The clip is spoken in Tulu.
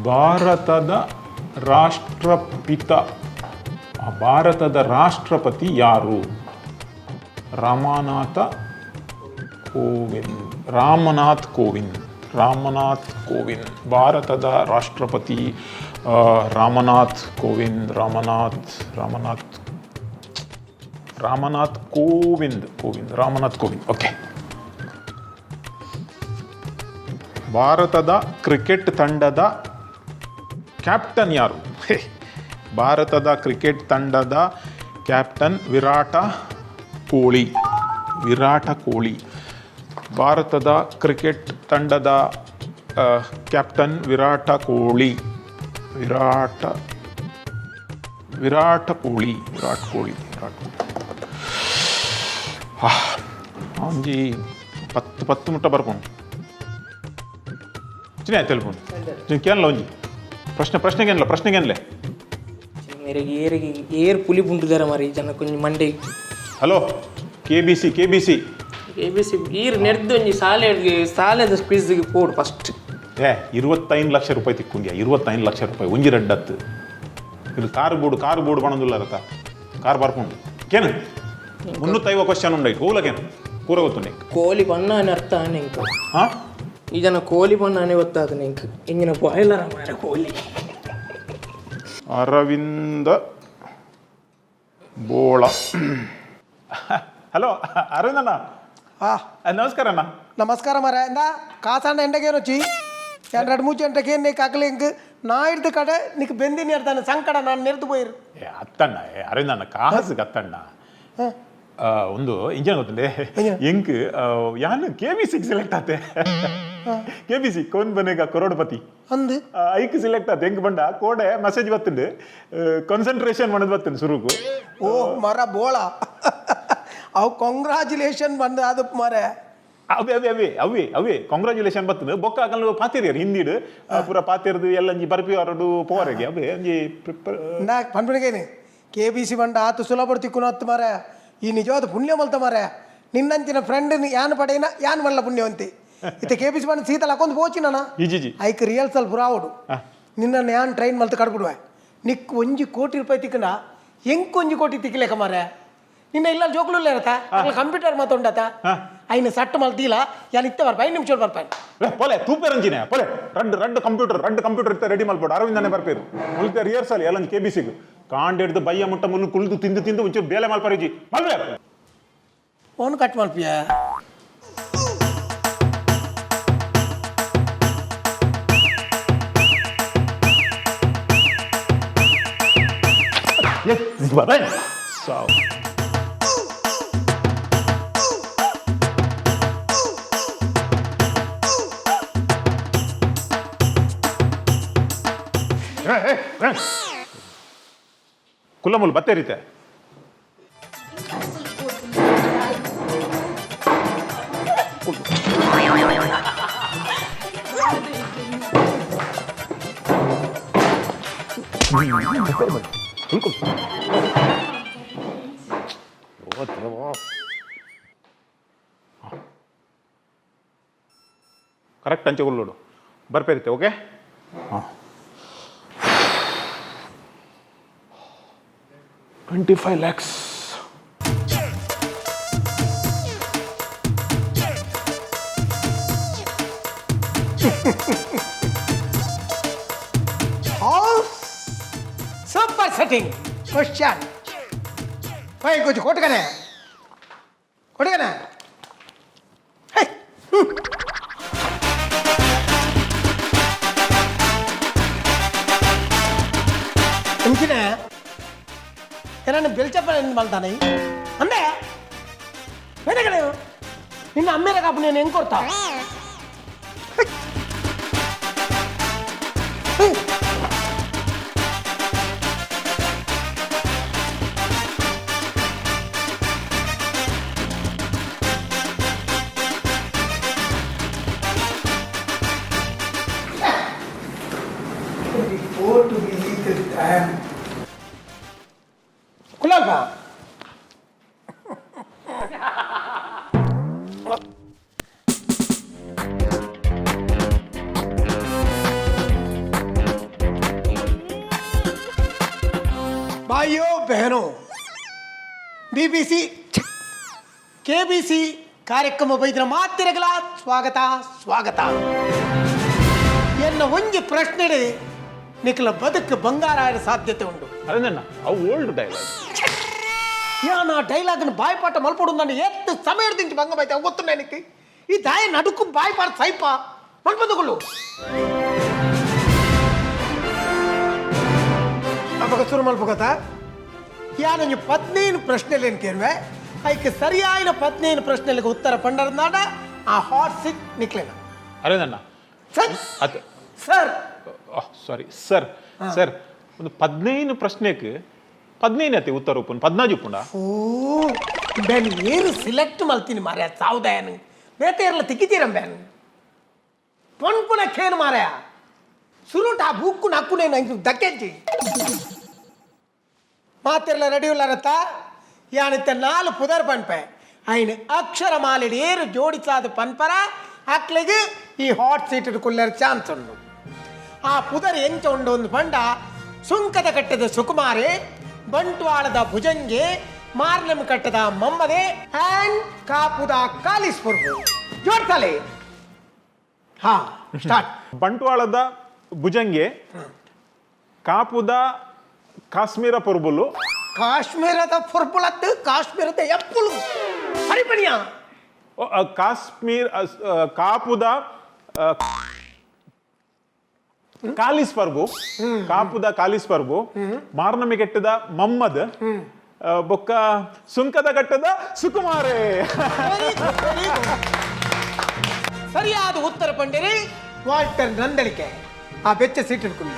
ಭಾರತದ ರಾಷ್ಟ್ರಪಿತ, ಭಾರತದ ರಾಷ್ಟ್ರಪತಿ ಯಾರು? ರಾಮನಾಥ ಕೋವಿಂದ್, ರಾಮನಾಥ್ ಕೋವಿಂದ್, ರಾಮನಾಥ್ ಕೋವಿಂದ್. ಭಾರತದ ರಾಷ್ಟ್ರಪತಿ ರಾಮನಾಥ್ ಕೋವಿಂದ್, ರಾಮನಾಥ್, ರಾಮನಾಥ್, ರಾಮನಾಥ್ ಕೋವಿಂದ್, ಕೋವಿಂದ್, ರಾಮನಾಥ್ ಕೋವಿಂದ್. ಓಕೆ. ಭಾರತದ ಕ್ರಿಕೆಟ್ ತಂಡದ ಕ್ಯಾಪ್ಟನ್ ಯಾರು? ಹೇ, ಭಾರತದ ಕ್ರಿಕೆಟ್ ತಂಡದ ಕ್ಯಾಪ್ಟನ್ ವಿರಾಟ ಕೊಹ್ಲಿ, ವಿರಾಟ ಕೊಹ್ಲಿ. ಭಾರತದ ಕ್ರಿಕೆಟ್ ತಂಡದ ಕ್ಯಾಪ್ಟನ್ ವಿರಾಟ ಕೊಹ್ಲಿ, ವಿರಾಟ, ವಿರಾಟ ಕೊಹ್ಲಿ, ವಿರಾಟ್ ಕೊಹ್ಲಿ, ವಿರಾಟ್ ಕೊಹ್ಲಿ. ಒಂಜಿ ಪತ್ತು ಪತ್ತು ಮುಟ್ಟ ಬರ್ಪುಂಡು. ಚಿನ್ನ ತೆಲ್ಪುಂಡು ಕೇಳಲ್ಲ. ಒಂಜಿ ಪ್ರಶ್ನೆ, ಪ್ರಶ್ನೆಗೇನಲ್ಲ, ಪ್ರಶ್ನೆಗೇನಲೆ? ಮೇರೆಗೆ ಏರಿಗೆ ಏರ್ ಪುಲಿ ಪುಂಟುದಾರ ಮಾರಿ ಜನ ಕೊಂಚ ಮಂಡೆ. Hello, K B C, K B C. A B C ಈರ್ ನೆಡ್ದು ಒಂಜಿ ಸಾಲೆ ಸಾಲೆದ ಕ್ವಿಜ್ಗೆ ಪೋಡು ಫಸ್ಟ್. ಏ, 25 ಲಕ್ಷ ರೂಪಾಯಿ ತಿಕ್ಕೊಂಡ್ಯಾ. 25 ಲಕ್ಷ ರೂಪಾಯಿ ಒಂಜಿ ರಡ್ಡತ್ತು. ಇದು ಕಾರು ಬೋರ್ಡು, ಕಾರು ಬೋರ್ಡು ಬಣದುಲ್ಲ ರತ. ಕಾರ್ ಬರ್ಪುಂಡು. ಕೇನು 350 ಕ್ವಶನ್ ಉಂಡೈಟ್ ಹೋಗ್ಲಕೇನು ಪೂರ ಗೊತ್ತುಂಡೆ. ಕೋಲಿ ಬಣ್ಣ ಅರ್ಥ ಆನೆ ಇಂಕ. ಹಾಂ. ಈ ಜನ ಕೋಲಿ ಬಣ್ಣ ಆನೆ ಗೊತ್ತಾದ ಇಂಕ್ ಇಂಜಿನ ಬಾಯ್ಲರ ಮಾರ ಕೋಲಿ. ಅರವಿಂದ ಬೋಳ. ಹಲೋ ಅರವಿಂದಣ್ಣ. ಆ. ನಮಸ್ಕಾರ ಅಣ್ಣ. ನಮಸ್ಕಾರ ಮರ. ಎಂದ ಕಾಸಾಂಡ ಎಂಡಗೇನು ಚಿ ಎರಡು ಎರಡು ಮೂಚೆ ಎಂಟಕ್ಕೆ ಕಾಕಲಿ ಇಂಕ್ ನಾ ಹಿಡ್ದು ಕಡೆ ನಿಕ್ ಬೆಂದಿನಿ ಅರ್ತಾನೆ ಸಂಕಡ ನಾನು ನೆರೆದು ಪೋಯಿರು. ಏ ಅತ್ತಣ್ಣ, ಏ ಅರವಿಂದಣ್ಣ, ಕಾಸು ಅತ್ತಣ್ಣ. ಒಂದು ಇಂಜಿನ್ ಗೊತ್ತುಂಡೆ? ಎಂಕ್ ಯಾನ್ ಕೆ ಬಿ ಸಿ ಸೆಲೆಕ್ಟ್ ಆತೆ. K B C, cone Banega crorepati. ಅಂದು. ಐಕ್ ಸೆಲೆಕ್ಟ್ ಆತೆ. ಎಂಕ್ ಬಂಡ ಕೋಡೆ ಮೆಸೇಜ್ ಬತ್ತುಂಡು, ಕಾನ್ಸಂಟ್ರೇಷನ್ ಮಾಡೋದು ಬತ್ತುಂಡು ಸುರುಕು. ಓ ಮರ ಬೋಳ, ಅವು ಕಂಗ್ರಾಚುಲೇಷನ್ ಬಂದು ಅದು ಮರ. ಅವೇ ಅವೇ ಅವೇ ಅವೇ ಅವೇ ಕಾಂಗ್ರಾಚುಲೇಷನ್ ಬತ್ತುಂಡು. ಬೊಕ್ಕ ಅಕಲ್ ಪಾತಿರಿಯರ್ ಹಿಂದಿಡು ಪೂರ ಪಾತಿರ್ದು ಎಲ್ಲ ಒಂಜಿ ಬರ್ಪಿ ಹೊರಡು ಪೋವರೆಗೆ ಅವೇ ಒಂಜಿ ಪ್ರಿಪೇರ್. ನಾ ಪನ್ಪಣಿಗೇನೆ ಕೆ ಬಿ ಸಿ ಬಂಡ ಆತು ಸುಲಭ ತಿಕ್ಕುನು ಹತ್ತು ಮರ. ಈ ನಿಜವಾದ ಪುಣ್ಯ ಮಲ್ತ ಮರ. ನಿನ್ನಂಚಿನ ಫ್ರೆಂಡ್ ಯಾನ್ ಪಡೆಯಿನ ಯಾನ್ ಮಲ್ಲ ಪುಣ್ಯವಂತಿ. ಇತ್ತೆ ಕೆ ಬಿ ಸಿ ಬಂಡ ಸೀತಲ ಹಾಕೊಂದು ಪೋಚಿ ನಾನ. ಇಜಿಜಿ. ಐಕ್ ರಿಹರ್ಸಲ್ ಪೂರ ಆವಡು. ನಿನ್ನನ್ನು ಯಾನ್ ಟ್ರೈನ್ ಮಲ್ತು ಕಡ್ಬಿಡುವೆ. ನಿಕ್ 1 ಕೋಟಿ ರೂಪಾಯಿ ತಿಕ್ಕಂಡ ಎಂಕ್ 1 ಕೋಟಿ ತಿಕ್ಕಲೇಕ ಮಾರೆ. ನಿನ್ನ ಇಲ್ಲ ಜೋಕ್ಲು ಇಲ್ಲ ಇರತ್ತ, ಕಂಪ್ಯೂಟರ್ ಮಾತುಂಡತ. ಐನ ಸಟ್ ಮಲ್ತೀಲ ಯಾನ್ ಇತ್ತೆ ಬರ್ಪ, 5 ನಿಮಿಷ ಬರ್ಪಾನೆ. ಪೊಲೆ ತೂಪೆರಂಜಿನೆ ಪೊಲೆ. ರಡ್ಡು ರಡ್ಡು ಕಂಪ್ಯೂಟರ್, ರಡ್ಡು ಕಂಪ್ಯೂಟರ್ ಇತ್ತ ರೆಡಿ ಮಲ್ಪಡು. ಅರವಿಂದನೇ ಬರ್ಪೇರು. ಮುಲ್ತೆ ರಿಹರ್ಸಲ್ ಎಲ್ಲ ಕೆ ಬಿ ಸಿಗ್ ಕಾಂಡ್ ಹಿಡ್ದು ಬಯ್ಯ ಮುಟ್ಟ ಮುಲ್ಲು ಕುಳ್ದು ತಿಂದು ತಿಂದು ಒಂಚೂರು ಬೇಲೆ ಮಲ್ಪರಿಜಿ ಮಲ್ವೆ. ಫೋನ್ ಕಟ್ ಮಲ್ಪಿಯ. ಸಾವು. ಕುಲ್ಲಮುಲ್ ಬತ್ತೆ ರೀತೆ. ಕರೆಕ್ಟ್ ಅಂಚೆಗುಲ್ಲೋಡು ಬರ್ಪೇರಿತೆ. ಓಕೆ, ಹಾಂ. 25 lakhs. House super setting question. ಹೋಯ್ కొంచెం కొట్టుకనే కొట్టుకనే. హే. ಇಂಚಿನ ಏನಾನ ಬೆಲ್ಚಪ್ಪ ಮಲ್ತಾನೆ ಅಂದೆ ಬೇರೆ. ನಿನ್ನ ಅಮ್ಮೇರ ಕಾಪು నేను ಹೆಂಗ್ ಕೊಡ್ತಾ? ಕುಲ್ಲಲ್ಪ. ಭಾಯಿಯೋ ಬೆಹನೋ, ಬಿಬಿಸಿ ಕೆಬಿಸಿ ಕಾರ್ಯಕ್ರಮ ಬೈದ್ರ ಮಾತಿರಗಲ ಸ್ವಾಗತ ಸ್ವಾಗತ. ಎನ್ನ ಒಂಜಿ ಪ್ರಶ್ನೆ ನಿಖಲ ಬದುಕು ಬಂಗಾರ ಆಯರ ಸಾಧ್ಯತೆ ಉಂಟು. ಅರವಿಂದಣ್ಣ, ಅವು ಓಲ್ಡ್ ಡೈಲಾಗ್. ಯಾನ ಡೈಲಾಗ್ನ ಬಾಯ್ಪಾಟ ಮಲ್ಪಡು ನಾನು ಎತ್ತು ಸಮಯ ದಿಂಚಿ ಭಂಗ ಬೈತೆ ಗೊತ್ತು ನನಗೆ. ಈ ದಾಯ ನಡುಕು ಬಾಯ್ಪಾಟ ಸೈಪ ಮಲ್ಪದುಗಳು. ಅವಾಗ ಶುರು ಮಲ್ಪಗತ್ತ. ಯಾನೊಂಜಿ 15 ಪ್ರಶ್ನೆಲೇನು ಕೇಳುವೆ, ಐಕ್ ಸರಿಯಾಯಿನ 15 ಪ್ರಶ್ನೆಗಳಿಗೆ ಉತ್ತರ ಪಂಡರ್ನಾಡ ಆ ಹಾಟ್ ಸಿಟ್ ನಿಕ್ಲೇನ. ಅರವಿಂದಣ್ಣ. ಸರ್. ಅತ್ ಸರ್. Sorry sir. ಸರ್, ಒಂದು 15 ಪ್ರಶ್ನೆಗೆ 15 ಅತಿ ಉತ್ತರ ಉಪ್ಪುನ್ 14 ಉಪ್ಪುಂಡ. ಓ ಬೆನ್ ಏರು ಸಿಲೆಕ್ಟ್ ಮಲ್ತೀನಿ ಮಾರ್ಯ ಸಾವುದಾಯನು ಬೇತೆ ಇರಲ್ಲ ತಿಕ್ಕಿತೀರ ಬೆನ್ ಪೊನ್ಪುನ ಖೇನು ಮಾರ್ಯ ಸುರುಟ ಆ ಬುಕ್ಕು ನಕ್ಕುನೇ ನಂಗೆ ದಕ್ಕೆಜ್ಜಿ ಮಾತಿರಲ್ಲ. ರೆಡಿ ಉಳ್ಳಾರತ್ತ? ಯಾನಿತ್ತ ನಾಲ್ ಪುದರ್ ಪನ್ಪೆ, ಐನ್ ಅಕ್ಷರ ಮಾಲಿಡ್ ಏರು ಜೋಡಿಸಾದ ಪನ್ಪರ ಅಕ್ಲಿಗೆ ಈ ಹಾಟ್ ಸೀಟ್ ಕುಲ್ಲರ ಚಾನ್ಸ್ ಉಂಡು. ಆ ಪುದರ್ ಎಂಚ ಉಂಡು ಒಂದು ಪಂಡ, ಸುಂಕದ ಕಟ್ಟದ ಸುಕುಮಾರೆ, ಬಂಟ್ವಾಳದ ಭುಜಂಗೆ, ಮಾರ್ನಮ್ ಕಟ್ಟದ ಮಮ್ಮದೆ ಆ್ಯಂಡ್ ಕಾಪುದ ಕಾಲಿಸ್ಪುರ್ಬು. ಜೋಡ್ತಾಲೆ. ಹಾ, ಸ್ಟಾರ್ಟ್. ಬಂಟ್ವಾಳದ ಭುಜಂಗೆ, ಕಾಪುದ ಕಾಶ್ಮೀರ ಪೊರ್ಬುಲು. ಕಾಶ್ಮೀರದ ಫುರ್ಬುಲತ್ತು, ಕಾಶ್ಮೀರದ ಎಪ್ಪುಲು ಸರಿಪಣಿಯ. ಓ, ಕಾಶ್ಮೀರ್ ಕಾಪುದ ಕಾಲಿಸ್ ಪರ್ಬು, ಕಾಪುದ ಕಾಲಿಸ್ ಪರ್ಬು, ಮಾರ್ನಮಿ ಕೆಟ್ಟದ ಮಮ್ಮದ್, ಬೊಕ್ಕ ಸುಂಕದ ಕಟ್ಟದ ಸುಕುಮಾರೆ. Very good, very good. ಸರಿಯಾದ ಉತ್ತರ ಪಂಡಿರಿ ವಾಲ್ಟರ್ ನಂದಳಿಕೆ. ಆ ಬೆಚ್ಚ ಸೀಟ್ ಹಿಡ್ಕೊಳ್ಳಿ.